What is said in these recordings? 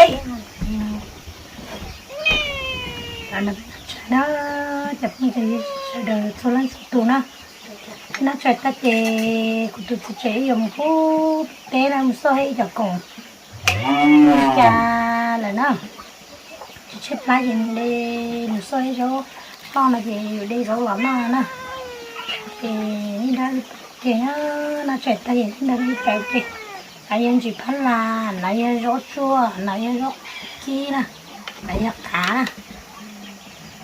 Peb no, cov phooj ywg sawv daws txhua leej txhua tus na, peb noj tshais tag ces kuv tus txiv tsev wb yuav mus pub teb na, mus xauj ib cov koom li cas lawm na. Tsis tshaib plab ces mus de, mus xauj ib zaub noj no ces yuav de zaub los noj na. Ces nej nrog wb pab ua ke na, noj tshais tag ces nej nrog wb pab ua ke. No yog ntsis phab las, no yog zaub tsuag, no yog zaub kib na, no yog qav na.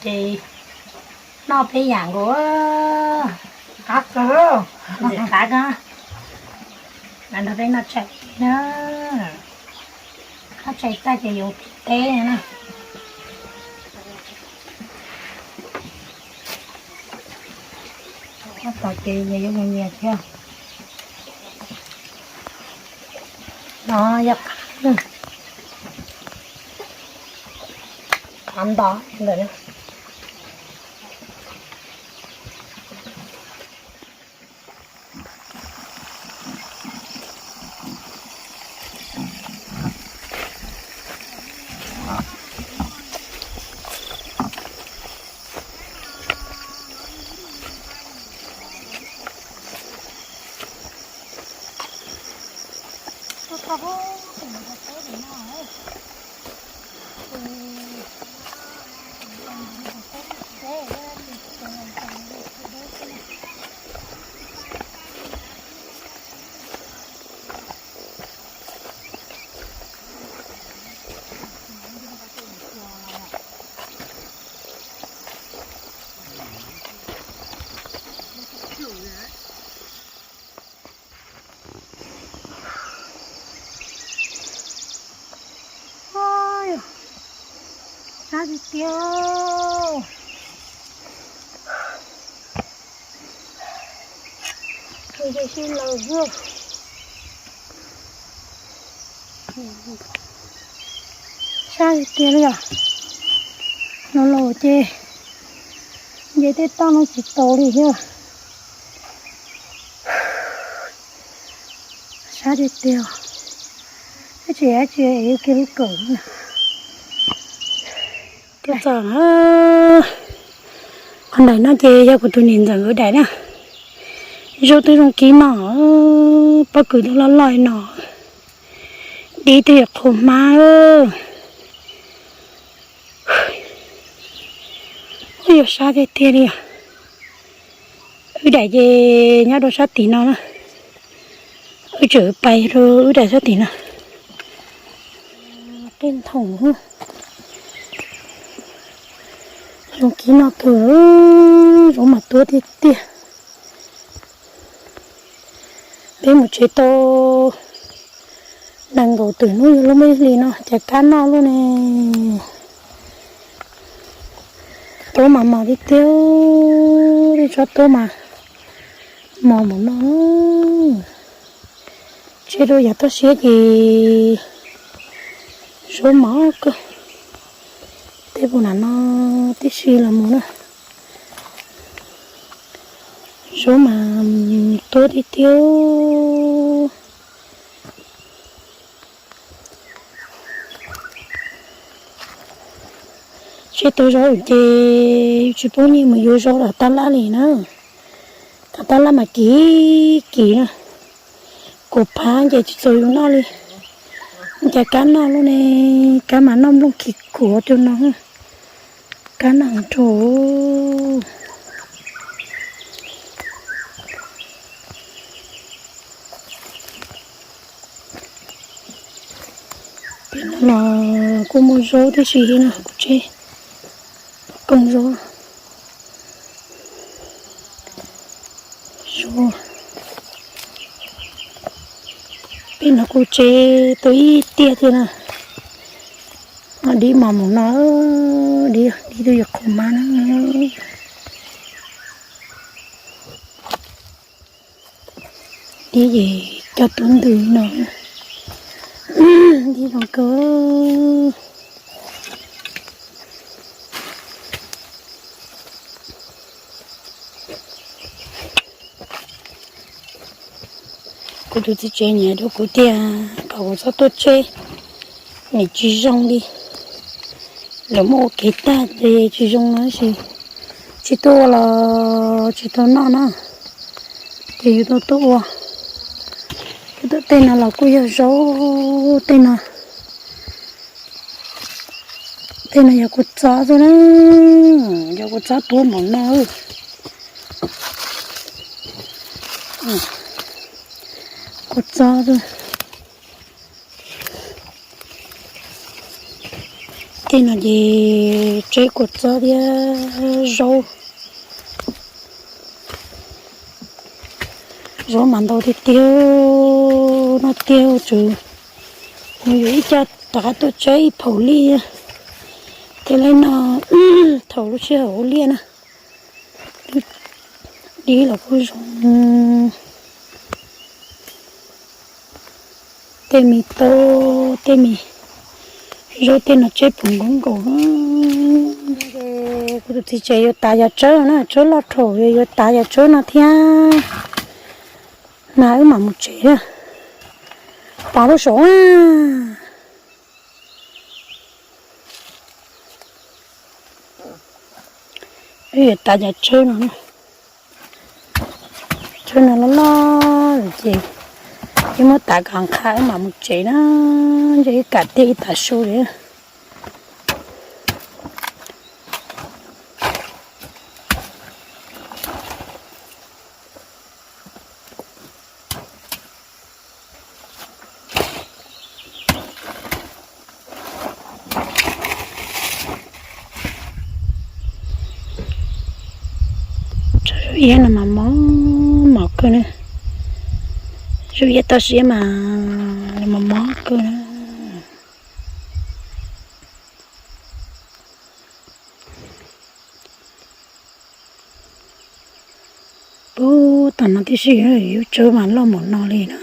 Ces noj peb yam nkaus. Qab kawg, ntxim qab kawg. Nrog peb noj tshais na. Noj tshais tag ces yuav pub teb na. Noj tshais ces nyias yuav mus nyias thiab. No yog qav, qav nto ntawm. Sab tiag tiag. Tus ces sib laws xwb. Sab tiag tiag li os. Los los ces nce tej toj no tsis tau li thiab. Sab tiag tiag. Ib tsis ib tsis yuav kiag lub kawm. Tuaj txog qhov daim no ces yog kuv tus niam ntxawm nkawd daim na. Zaub twb zoo kib no, pob kws twb loj loj no. Dib twb yuav qhuav hmab. Ub, yuav sab tiag tiag li. Wb daim ces nyob rau sab tim no na. Wb tseem pais rau wb daim sab tim no. Tej nthoom zoo kib no kawg, zaub mas tuab tiag tiag. Peb mus tsev tau nees nkaum tawm hnub yog lub me hli no cas kab noj luaj ne. Tuab mas mos tiag tiag, tej tsob tuab mas mos npaum no. Tseg rau yav toj siab ces zaub mos kawg. Tej puas nam no tib si los mus na. Zaub mas tuab tiag tiag. Tseg tau zaub ces yus tsis poob nyiaj mus yuav zaub los tab lab li na. Tab lab mas kim kim na. Kuv pab ces tsis txaus yus noj li. Cas kab noj luaj ne, kab mas noj nplooj khis khuav rau no. Kab noj rau. Tiam no los kuj muaj zaub tib si no kuv tseg. Koog zaub. Zaub. Peb no kuj tseg tau ib tiag thiab na. Dib mas mus no, dib, dib twb yuav qhuav hmab na. Dib ces coj tuav ntws no. Dib zoo kawg. Kuv tus txiv tsev nyiam rau kuv tiag kom kuv txhob tuaj tseg. Nws tsis zoo li, lawv muab ua kev tag ces tsis zoo no sis, tsis tuaj ua los tsis tau noj na, ces yus tau tuaj ua. Kuv tom tej no los kuj yog zaub, tej no, tej no yog kua txob xwb na, yog kua txob tuab npaum no, kua txob xwb. Tej no ces tseb kua txob thiab zaub, zaub mas ntau tiag tiag, noj tiag tsuas mus yuav ib co rov qab tuaj tseb ib phaum liaj thiab. Thiaj li no thaum lub sij hawm ua liaj na, dib los kuj zoo. Tej me taub, tej me zaub tej no tseb puv nkaus nkaus. Kuv tus txiv tsev yuav tav yam tsawb na, tsawb loj rhaum yuav tav yam tsawb no thiab na, wb mam mus tsev na. Pov lub saum a. Wb yuav tav cov tsawb no, tsawb no loj loj ces wb muab tav kom qha wb mam mus tsev na. Ntshe wb kam tiag ib tav su li. Zaub iab no mas mos mos kawg na. Zaub iab toj siab mas mos mos kawg na. Pub tom no tib si, yus tsawb mas loj npaum no li na.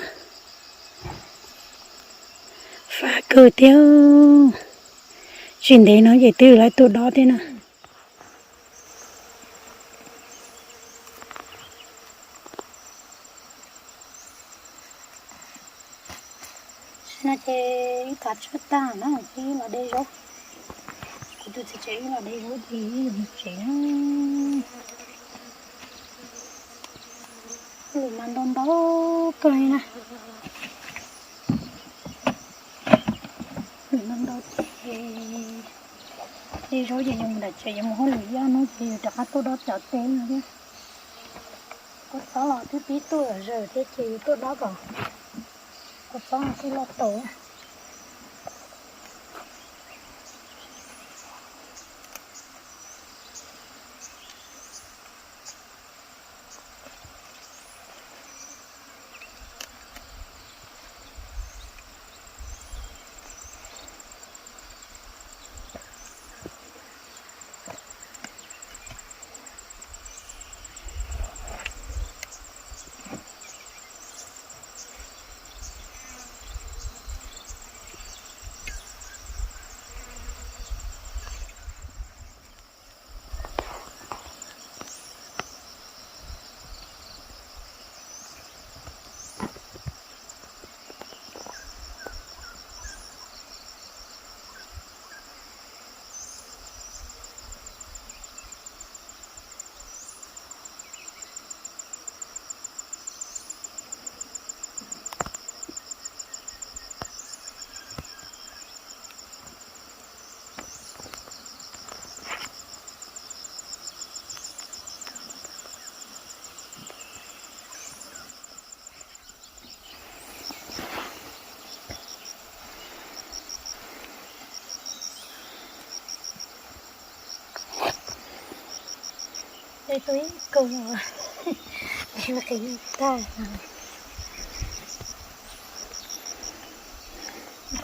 Fab kawg thiab. Tsis ntev no ces twb yuav tuaj dob thiab na. No ces ib tav tsawb tag na, ces los de zaub. Kuv tus txiv tsev los de zaub ces mus tsev na. Lwm mas ntau ntau kawg li na. Lwm ntau ntau ces de zaub ces yus mus nram tsev yuav mus hauj lwm ib ob hnub ces yus rov qab tuaj dob cov teb no thiab. Kua txob los twb pib tuaj zawm thiab ces yus tuaj dob kom kua txob no thiaj loj tau. Tus ib kaug, qis tag,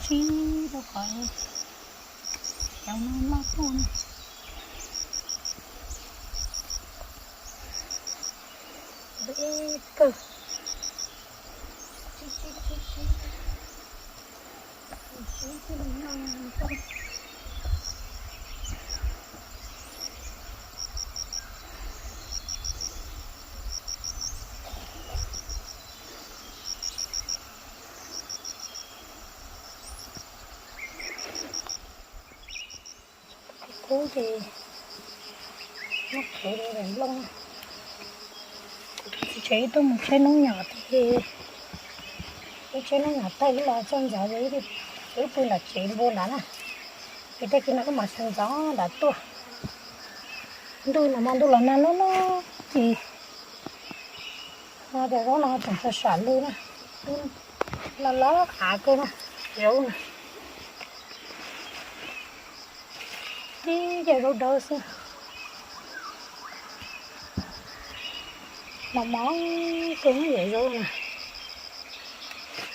tsib rau qhov cov no loj tuaj na. Ib kaug, tsib tsib tsib tsib, tsib tsib li no. Kub ces nyob qhov daim nplooj. Txiv tsev tuaj mus tsheb noob nyom ces wb tsheb noob nyom tag wb los txog ntxov ces wb pw nram tsev npua nrad na. Ces tag kis no wb mam sawv ntxov nrad tuaj. Ntuj no mas ntuj los nag loj loj ces no cov zaub no tseem sam sam lug na, los loj av kawg na, zaub na. Tib cov zaub dawb xwb. Mos mos kawg yam zaub na.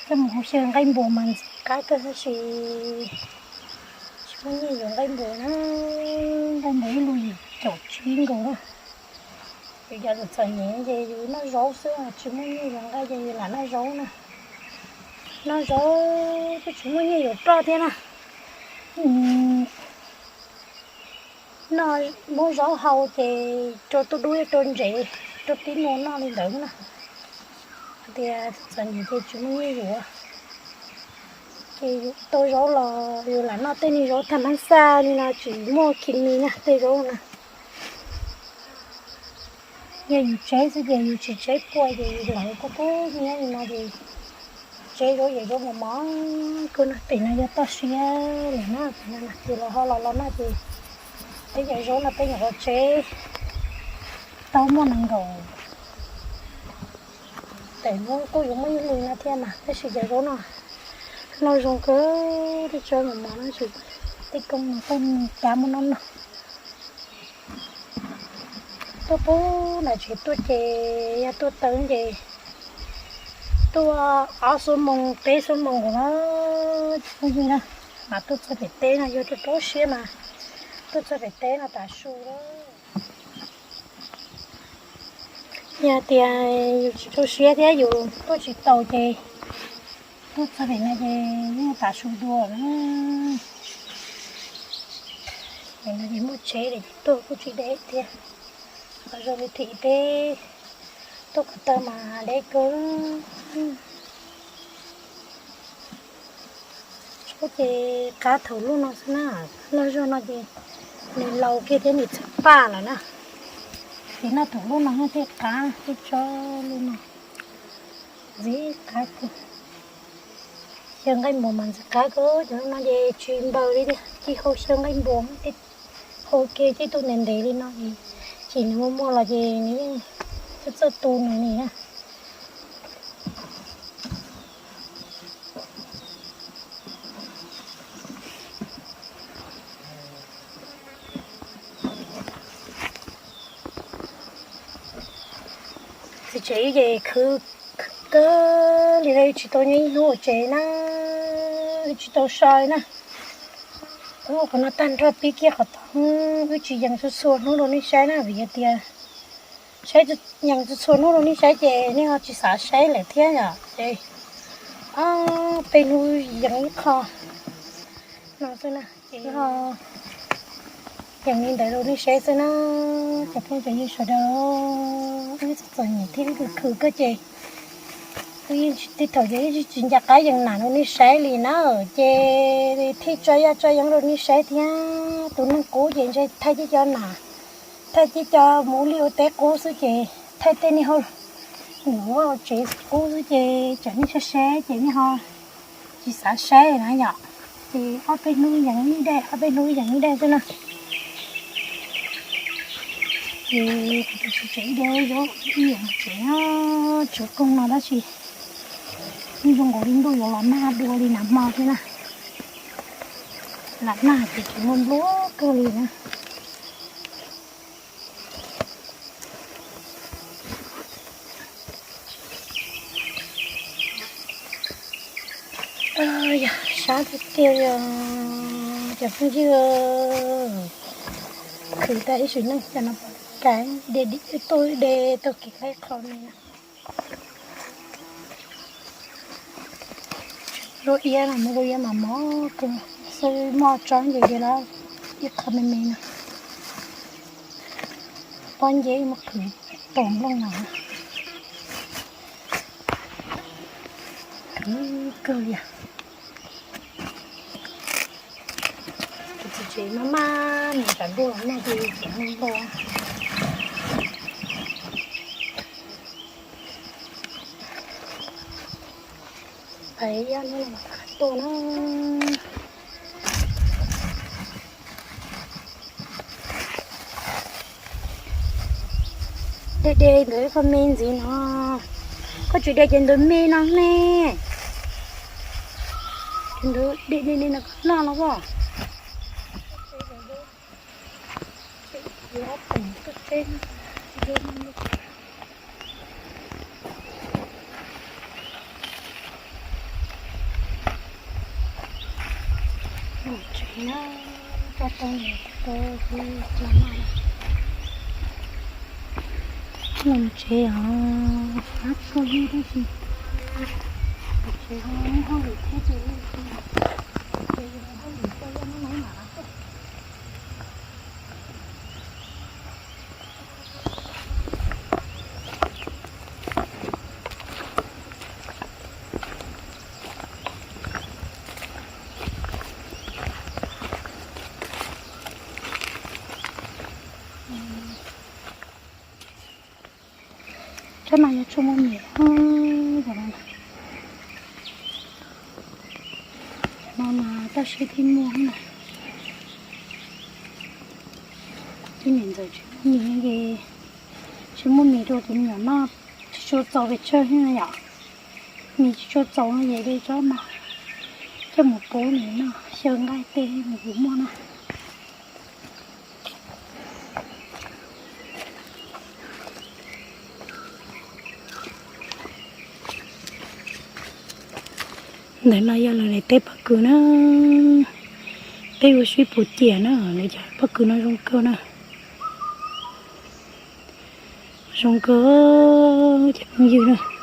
Coj mus hau xyaw nqaij npua mas ntxim qab kawg tab sis tsis muaj nyiaj yuav nqaij npua na. Nqaij npua ib lub yim caum tsib nkaus na. Yus cov txom txom nyem ces yus noj zaub xwb tsis muaj nyiaj yuav nqaij ces yus lam noj zaub na. Noj zaub twb tsis muaj nyiaj yuav ploj thiab na. Noj muab zaub hau ces rau tub dub rau ntsev rau tib nua noj li ntawd na. Hais tias txom nyem ces tsis muaj nyiaj yuav. Ces yus tau zaub los yus lam noj tej niag zaub thaj mab xaj li no tsis muaj khi mi na tej zaub na. Yog yus tseb xwb ces yus tsis tseb puaj ces yus lam kub kub hnyiab li no ces tseb zaub yam zaub mos mos kawg no. Pem no yog toj siab lawm na, pem no na yus los ho los los noj ces peb yam zaub no peb nyuam qhuav tseb tau muaj nees nkaum. Pem no kuj yuav muaj ib lwm no thiab mas tab sis cov zaub no noj zoo kawg, tej tsob mos mos no tsis, tej koob no tej cav muaj noj no. Tuaj pub nram tsev tuaj ces yog tuaj taw ces tuaj ob xuab moos peb xuab moos nkaus na. Phooj ywg na, mas tuaj txog pem teb no yog tuaj poob siab mas tuaj txog pem teb no tas su lawm. Yog tias yus tsis rau siab thiab yus tuaj tsis taus ces tuaj txog pem no ces yeej tas su dua na. Pem no ces muaj tsev lawm ces tuaj kuj tsis deb thiab. Qhov zoo li thim peb tuaj ko taw mas deb kawg. Tsob ces qab thaum lub no xwb na, loj zog no ces nws laus kiag thiab nws txhawv paj lawm na. Ces noj thaum lub no thiaj qab, tej tsob lub no ntxim qab kawg. Xyaw nqaij npua mas ntxim qab kawg, cov no ces tsis npaws li tiag, cia hau xyaw nqaij npua, hau kiag tib tug ntev ntev li no, ces nws muaj muaj los ces nws yeej txawj txawj tu nws li na. Txiv tsev ces khwv kawg li, tsis tau nyob ib hnub hauv tsev na, tsis tau so li na. Qhov no tag nrho pib kiag qhov tod, wb tsis yees txhua txhua hnub rau nej saib na, vim hais tias saib, yees txhua txhua hnub rau nej saib ces nej ho tsis xav saib lawm thiab yom. Ces ob peb hnub yees ib qho no xwb na, ces yees li ntawd rau nej saib xwb na. Cov phooj cov ywg sawv daws, wb txom txom nyem thiab wb khwv khwv kawg ces wb yeej tsis, tej thaum ces wb tsis nco qab yees nas rau nej saib li na, ces thiaj tso yaj tso yeeb rau nej saib thiab. Tus neeg qub ces ntshe thaij tib co nas, thaij tib co mus ua liaj ua teb qub xwb ces thaij tej niag hauj lwm ua tsev qub xwb ces tsam nej saib saib ces nej ho tsis xav saib na yom. Ces ob peb hnub yees ib daim, ob peb hnub yees ib daim xwb na. Ces kuv tus txiv tsev ib daim zaub ib yam tsev, tsuav koog no tab sis yeej zoo nkaus li ntuj yuav los nag dua li nag hmo thiab na. Lam nag ces tseem muaj npluab kawg li na. Yog sab tiag tiag os cov phooj ywg, khwv tag ib sim neej cov no pom li cas de dim tuaj de tau kev laib qho li na. Lub iab no muaj lub iab mas mos kawg, xwb moj tsob nce de lawm ib qho me me no. Pob nce mus khwv tom nplooj no. Khwv kawg li. Tus txiv Ces maj maj nws tsam ntuj los nag ces tseem nag npau. Pais ib ob hnub no mas qab tuaj na. De de ntawd ib qho me ntxiv no. Koj tsis de ces ntawd me no ne. Ces ntawd de de de no koj noj no as. Tsev na, tso tau nws tau xwb tso noj na. Los tsev os, fab kawg li tab sis tsev ho muaj hauj lwm thiab ces, ces hauj lwm tso yog no no mas. Tsob no yog tsob muaj mis, no mas toj siab thiaj muaj na. Tib niam ntxawm tsis muaj mis ces, tsis muaj mis rau tus me nyuam noj, tsis tshua txaus pes tsawg yom. Mis tsis tshua txaus no ces de tsob no coj mus pub nws noj xyaw nqaij tej nws kuj muaj na. Ntawm no yog lawv daim teb pob kws na, peb ua sib puv ciam na, lawv cov pob kws no zoo kawg na. Zoo kawg cov phooj ywg na.